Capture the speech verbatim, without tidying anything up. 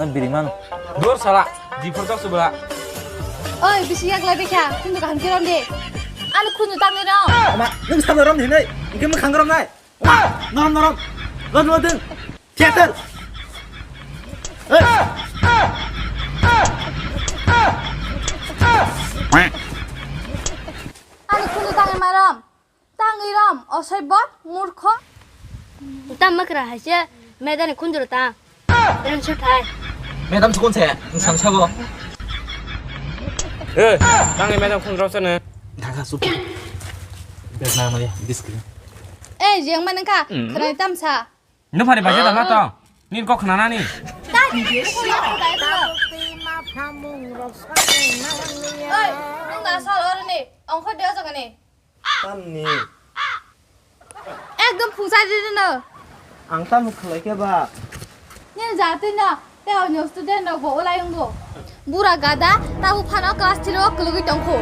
Biri man. Dur sala, di phor chok subra. Oi, bisi yak lai bekha, khunju kaham khe rom de. Ani khunju tangni rom. Ama, nung samno rom hinai, ingke mwkhang rom nai. Norom, norom. Lon, lon, ding. Theater. Eh. Ani khunju tangni ma rom. Tangwi rom, osoibot, murkho. Tam makra haise, medani khunjuro ta. Ren suthai. Madam sukun se, insan sabo. Eh, tangwi madam khunjuro sene. Thaka sup. Bes na mali, discipline. Eh, jeng manengkha, khwnai tamsa. Nung phari baja dama tong. Nin kok khwnanani. Dai, nung kok khwnai tong. Oi, nung da sal orni, ongkho de jagani. Tamni. Ekdom phungsa di no. Ang tamo khlai khe ba? Nini jatwi no, tei o student rok bo ulai wngo. Bura gada, tabuk phano class three o kwlwgwi tongkho.